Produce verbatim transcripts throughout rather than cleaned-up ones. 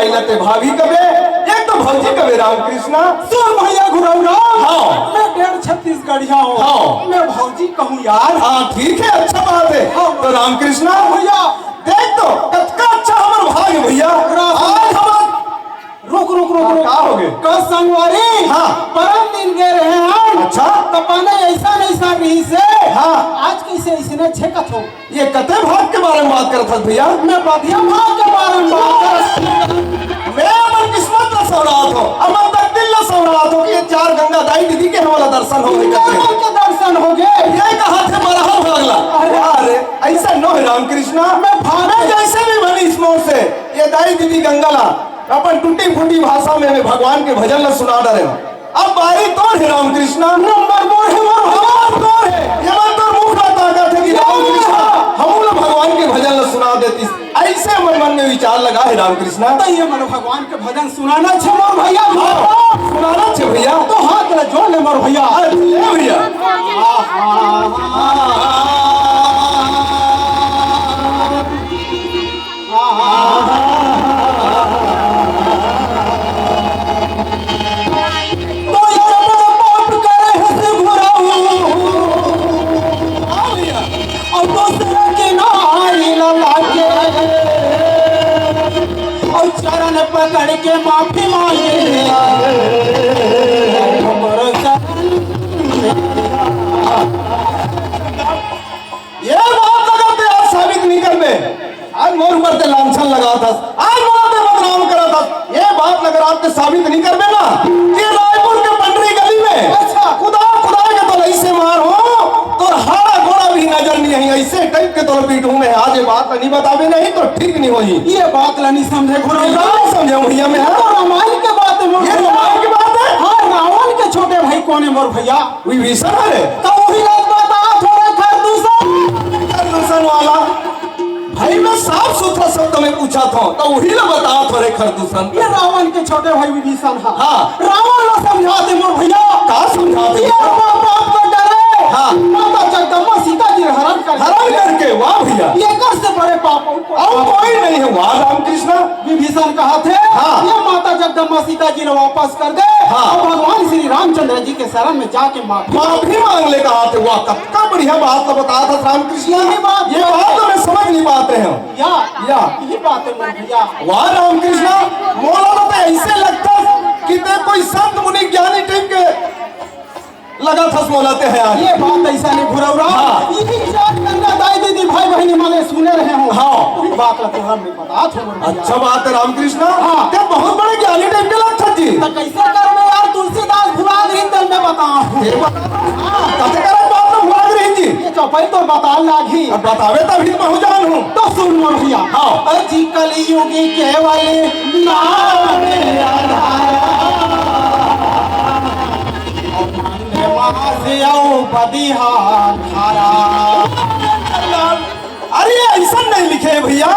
पहले ते भाभी कबे, एक तो भौजी कबे रामकृष्णा। सुन भैया घुरौरा, हाँ। मैं डेढ़ छत्तीसगढ़िया हूँ। हाँ। मैं भौजी कहूँ यार। हाँ, ठीक है, अच्छा बात है। हाँ। तो रामकृष्णा भैया। देख तो, कतका अच्छा हमर भाग है भैया। राम। आज हमर रुक, रुक, रुक, हाँ, रुक। का हो गए? का संगवारी? हाँ। परन दिन गए रहे हैं। अच्छा। त पाने ऐसा नहीं सा रही से। हाँ। आज कैसे ऐसे न छेकत हो? ये कते भाग के बारे में बात करत हस भैया? मैं बढ़िया भाग के बारे में बात करत हूँ। मैं अपन किस्मत ला सवरात हूँ, अपन तकदीर ला सवरात हूँ कि ये चार गंगा दाई दीदी के हमला दर्शन हो गए। ये मन के दर्शन हो गए। ये कहा थे मरहा भागला। अरे। अरे, ऐसा नो है रामकृष्णा। मैं भाग मैं जैसे भी बनी इस मोड़ से, ये दाई दीदी गंगा ला अपन टूटी फूटी भाषा में मैं भगवान के भजन ला सुना डरे हूँ। अब बारी तोर हे रामकृष्णा। नंबर मोर हे मोर भगवान। तोर हे। ये मन तोर मुख ला ताकत हे कि रामकृष्णा, हमू ला भगवान के भजन ला सुना देतिस। ऐसे हमर मन में विचार लगा हे रामकृष्णा। त ये मन भगवान के भजन सुनाना छे मोर भैया। हाँ, सुनाना छे भैया। तो हाथ ला जोड़ ले मोर भैया। अरे ले भैया। तो यार बड़ा पाप करे हस घुराऊ। हाँ भैया। और दूसरा के नारी न लागे। और चरण पकड़ के माफी मांगे। हमरो चरण ये बात अगर ते आज साबित नहीं करबे, आज मोर ऊपर ते लांछन लगावत हस, आज मोला ते बदनाम करत हस, ये बात अगर आज ते साबित नहीं करबे ना, कि रायपुर के पंडरी गली में अच्छा। कुदा कुदा के तोला ऐसे मार हो, तोर हाड़ा गोड़ा भी नजर नहीं आई, ऐसे टाइप के तोला पीटू मैं। आज ये बात नहीं बताबे नहीं तो ठीक नहीं होही। ये बात ला नहीं समझे घुरौरा। ये बात नहीं समझे भैया मैं, हाँ? तो रामायण के बात है मोर ये भैया। रामायण की बात है? हाँ, रावण के छोटे भाई कौन है मोर भैया? विभीषण हरे। तो वही ला बता थोड़े खरदूषण। खरदूषण वाला। भाई मैं साफ सुथरा शब्द में पूछा था, तो वही ला बता थोड़े खरदूषण। ये रावण के छोटे भाई विभीषण हा। हाँ। रावण ला समझा दे मोर भैया। का समझा दे? ये पाप, पाप तो डरे। हाँ। माता जगदम्बा सीता जी हरण कर हरण करके, वाह भैया। ये कर से बड़े पाप और कोई नहीं है, वाह रामकृष्णा। विभीषण कहा थे, हाँ। ये माता जगदम्बा सीता जी ने वापस कर दे हाँ। और भगवान श्री रामचंद्र जी के शरण में जाके माफी माफी मांग ले कहा थे। वाह, कतका बढ़िया बात तो बता था रामकृष्ण। यही बात ये है। बात तो मैं समझ नहीं पाते हैं। या, या। यही बात है मोर भैया। वाह रामकृष्ण, मोला तो ऐसे लगता कि ते कोई संत मुनि ज्ञानी टाइप के लगा था मोला ते है यार। ये बात ऐसा नहीं घुरौरा। हाँ। यही चार गंगा दाई दीदी भाई बहनी माने सुने रहे हो। हाँ। ये बात ला तोहरा में बता थो मोर भैया। अच्छा बात है रामकृष्ण। हाँ। ते बहुत बड़े ज्ञानी टाइप के लगत जी। तो कैसे करबे यार, तुलसीदास भुला गई तेल में बता। ये बता। हाँ। कैसे करे बात में भुला गई जी? ये चौपाई तो बता लागी। अब बतावे तभी तो मैं जान हूँ। तो सुन मोर भैया। हाँ। अजी कलयुगी केवल नाम आधारा। मांस अउ बदिहा खारा। अरे ऐसा नहीं लिखे भैया,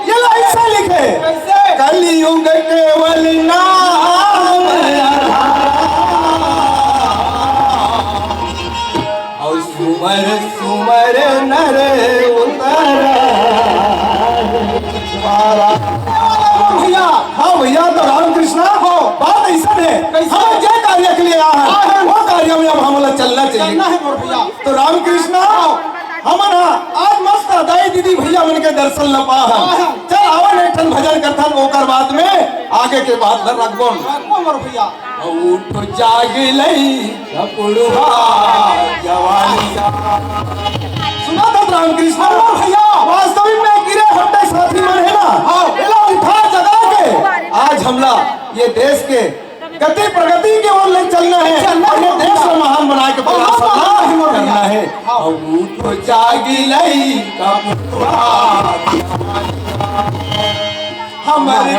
ये ला ऐसा लिखे। कैसे? कलयुग केवल नाम आधारा। अउ सुमर सुमर नर उतरा पारा। भैया, हाँ भैया, तो रामकृष्णा हो, बात ऐसा है। कैसे? हम जे कार्य के लिए आए हैं, आए हैं। वो कार्य में अब हमला चलना चाहिए। चलना है मोर भैया। तो रामकृष्णा हो, हमन हा आज मस्त दाई दीदी भैया मन के दर्शन ल पा हन। हाँ, हाँ। चल आवन एक ठन भजन करथन, ओकर बाद में आगे के बात ल रखबो। रखबो मोर भैया। उठ जाग लई कपड़ुआ जवानी का। सुना था रामकृष्ण? हाँ भैया। वास्तविक में गिरे हट्टे साथी मन है ना? हाँ। एला उठा जगा के आज हमला ये देश के गति प्रगति के ओर ले चलना है। चलना और ये है। देश को महान बनाए के प्रयास महान करना बनाए के करना है। हाँ। अब उठ जाग लई कपड़ुआ। हमरे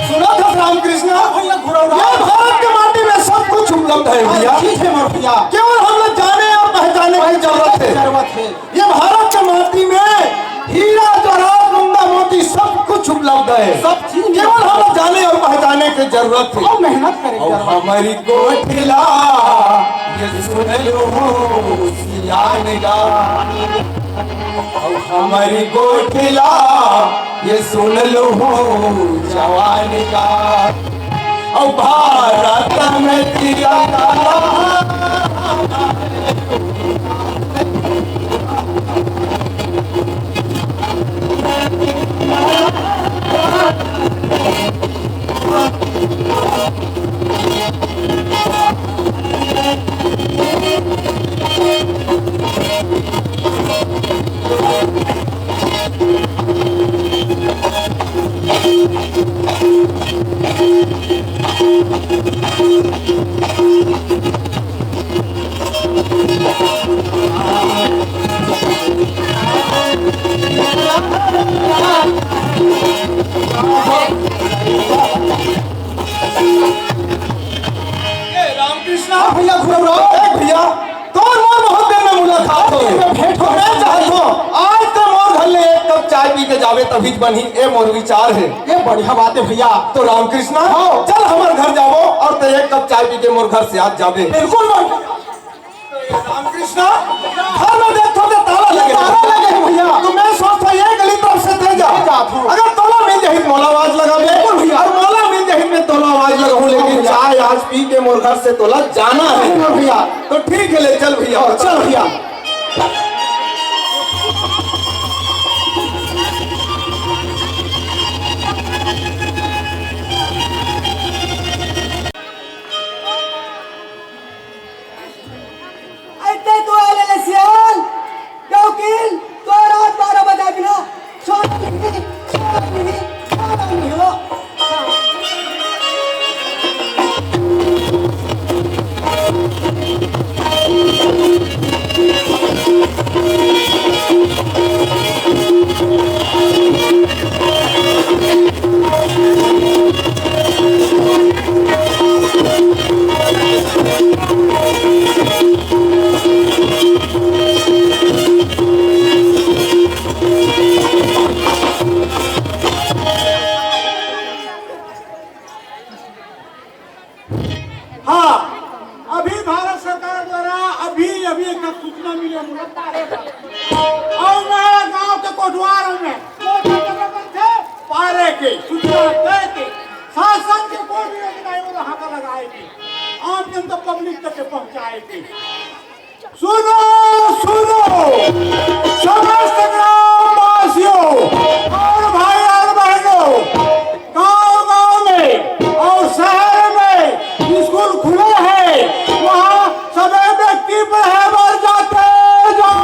सुना था रामकृष्ण, भैया घुरौरा। ये भारत के माटी में सब कुछ उपलब्ध है भैया। ठीक है मोर भैया। केवल हम लोग जाने और पहचाने की जरूरत है। जरूरत है। ये भारत के माटी में हीरा जवाहरात मुंगा मोती सब कुछ उपलब्ध है। सब चीज केवल हम लोग जाने और पहचाने की जरूरत है। और मेहनत करें और जरूरत है। हमारी कोठिला ये सुन लो सियान का। अब हमरी गोठिला ये सुन लूं जवान का। अब भारत में तिरंगा लहरा। ए, रामकृष्णा। हाँ भैया, घुरौरा। ए भैया, तोर मोर बहुत दिन में मुलाकात हो। भेंट हो। मैं चाहत हूँ, आज ते मोर घर ले एक कप चाय पी के जावे, तभी बनही, ए मोर विचार है। ये बढ़िया बात है भैया। तो रामकृष्णा, हाँ। चल हमर घर जाबो और ते एक कप चाय पी के मोर घर से आज जाबे। बिल्कुल भाई। रामकृष्णा, घर में देखथों ते ताला लगे। ताला लगे है भैया। तो मैं सोचथों ये गली तरफ से ते जा। मैं जात हूँ। अगर तोला मिल जाही त मोला आवाज लगाबे। बिल्कुल भैया। और मोला मिल जाही त मैं तोला आवाज लगाहूँ, लेकिन भैया। चाय आज पी के मोर घर से तोला जाना है। बिल्कुल भैया। तो ठीक है, ले चल भैया। चल भैया। अइसे तो आ ले ले सियान, क्योंकि तो रात बारह बजा बिना सोना नहीं, सोना नहीं, सोना नहीं हो। हाँ, अभी भारत सरकार द्वारा अभी, अभी एक सूचना मिले मोला तारे पर। अउ मैं गांव के कोटवार हूँ मैं। कोटवार के मतलब थे पारे के, सूचना दे के, शासन के कोई भी अधिकारी हो, वहाँ का लगाए के, आम जनता पब्लिक तक के पहुँचाए के। सुनो, सुनो, समस्त ग्रामवासियों और भाई और बहनों, गांव गांव में और शहर में स्कूल खुले हैं, वहाँ सभी व्यक्ति पढ़े बर जाते जाओ।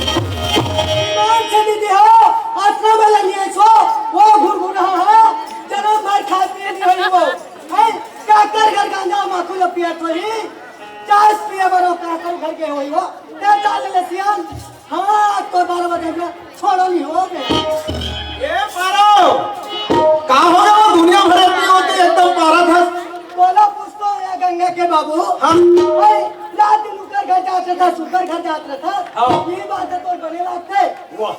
कौन से दीदी हो? अतना वाला नहीं है सो, वो घुरघुरा है, जन्म भर खाए पिए नहीं होई वो। हैं? काकर घर गंगा माखुल पियत होई, चास पिए बरो काकर घर के होई वो। ते चाल ले सियान, हाँ, तो बारह बजे में छोड़ो नहीं हो बे। ए पारो, का हो गया वो दुनिया भर में होती एकदम पारा था। बोला पूछतो या गंगा के बाबू। हाँ। भाई, रात दिन उकर घर जात रहा था, सुकर घर जात रहा था। हाँ। ये बात है तो बने लागथे। वाह,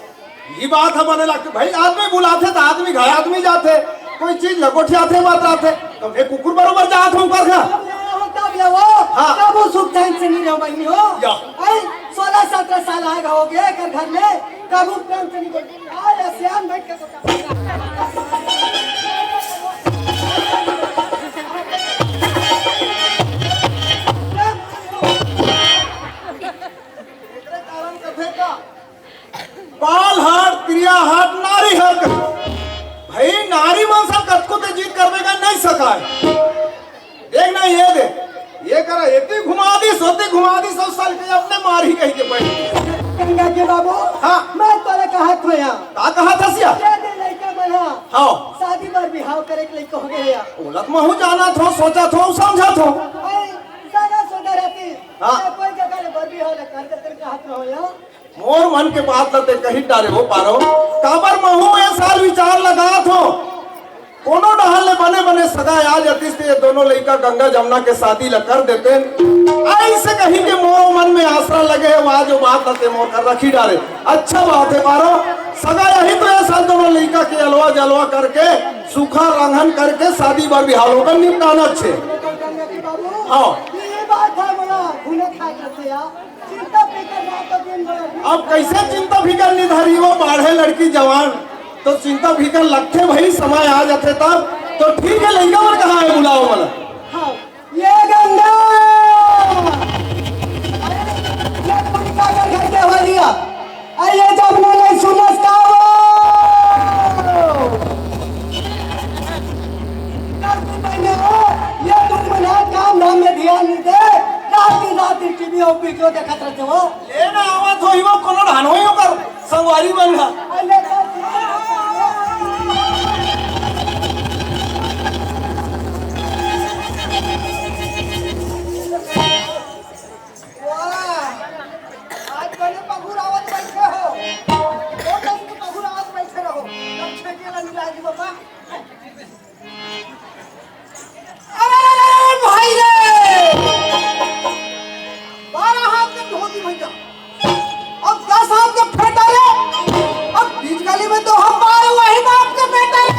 ये बात है बने लागथे। भाई, आदमी बुलाथे तो आदमी घर आदमी जाथे, कोई चीज लकोठियाथे बात आथे। तब ये कुकुर बरोबर जात हूँ कर घर। अब ले हो, तब ले हो। हाँ। कबू सुख चैन से नहीं रहो बहिनी हो। या। ऐ, सोलह सत्रह साल आए हो गए कर घर में, कबू प्रेम से नहीं बैठे। आ, ये सियान बैठ के तो एकरे कारण कथे का? बाल हाट, क्रिया हाट, नारी हर कथे। भाई, नारी मन सब कतको ते जीत करबे का नहीं सकाय। देख ना, ये दे, ये करा, एती घुमा दी, सोती घुमा दी, सब साल के अपने मार ही कही के बैठ। गंगा के बाबू, हाँ। मैं तोरे कहा थो यहाँ। का कहा था सिया? दे दे लइका मन हा। हाँ। शादी बर बिहाव करे के लइका हो गए यार। ओलत महू जाना थो, सोचा थो, समझा थो। ऐ, सगा सोदर रहती। हाँ। मैं कोई जगह ले बर बिहाव ले कर दे, तेरे कहा थो यहाँ। मोर मन के बात ल ते कही डारे हो पारो। काबर महू ए साल विचार लगात हो। कोनो डहर ले बने बने सगा आ जातिस ते ये दोनों लइका गंगा जमुना के शादी ल कर देते। ऐसे कही के मोर मन में आसरा लगे हे, आज वो बात ल ते मोर कर रखी डारे। अच्छा बात हे पारो, सगा यही तो ए साल दोनों लइका के अलवा जलवा करके, सुखा रंगन करके शादी बर बिहाव ल निपटाना छे। हाँ। ये बात है बोला, भूले खा करते यार। चिंता फिकर ना तो दिन भर। अब कैसे चिंता फिकर निधरी वो बाढ़े लड़की जवान, तो चिंता फिकर लगथे भाई, समय आ जाथे तब। तो ठीक है, लइका मन कहाँ है, बुलाओ मन। हाँ, ये गंगा, ये गंगा का घर के हो लिया। अरे ये जब मैंने सुनस का वो, ये तुम मना काम धाम में ध्यान नहीं दे, रात दिन रात दिन टीवी और वीडियो देखत रहते हो। ले ना आवत होही वो कोनो ढान होही ओकर संगवारी मन ह। वाह, आज बने पगुरावत बैठे हो। वो कहीं के पगुरावत बैठे रहो। तब छेके ला मिला दी बाबा। अरे, अरे, अरे, भाई रे! बारह हाथ के धोती भैया, अब दस हाथ के फेटा रे, अब बीच गली में तो हम मारे वही बाप के बेटा रे।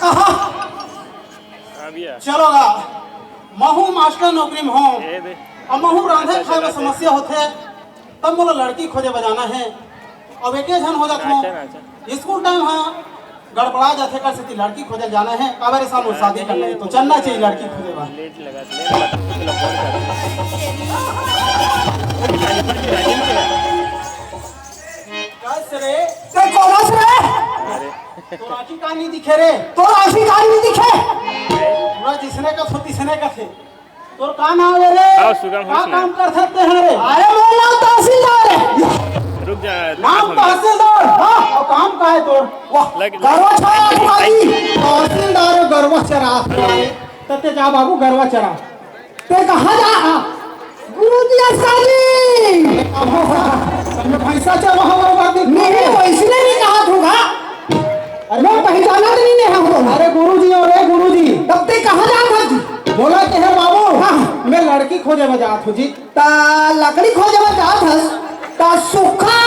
कहा? हाँ भैया। चलो गा, महू मास्टर नौकरी में हो, ये दे। अब महू रांधे खाए में समस्या होथे, तब मोला लड़की खोजे बर जाना हे। अब एके झन हो जात हो। अच्छा, अच्छा। स्कूल टाइम हा गड़बड़ा जाथे, कर सेती लड़की खोजे जाना हे। काबर ऐसा मोर शादी करना हे, तो चलना चाहिए लड़की खोजे बर। लेट लगा, लेट लगा, तो फोन कर। कस रे, ते कोरस रे? अरे। तोर आँखी का नहीं दिखे रे? तोर आँखी का नहीं दिखे? पूरा जिसने का सो तिसने का थे। तोर का नाम है रे? आओ, सुगम हो का सुना। काम कर सकते हैं रे? अरे, मोर नाम तहसीलदार है। रुक जा, नाम सुन। तहसीलदार? हाँ, और काम का है तोर? वाह, लग- गरवा चरा तुम्हारी। तहसीलदार है, गरवा चरा तुम्हारे। तब ते जा बाबू, गरवा चरा। ते कहाँ जा? गुरुजी, असाली। मैं भैंसा चरवाहा वाला बात नहीं। नहीं, वैसे नहीं कहा तू का। अरे मैं पहचाना तो नहीं है हमको। अरे गुरुजी हो रे गुरुजी। तब ते कहाँ जा था जी? बोला के हे बाबू, हाँ। मैं लड़की खोजे बर जात हूँ जी। ता लकड़ी खोजे बर जात हस, ता सुखा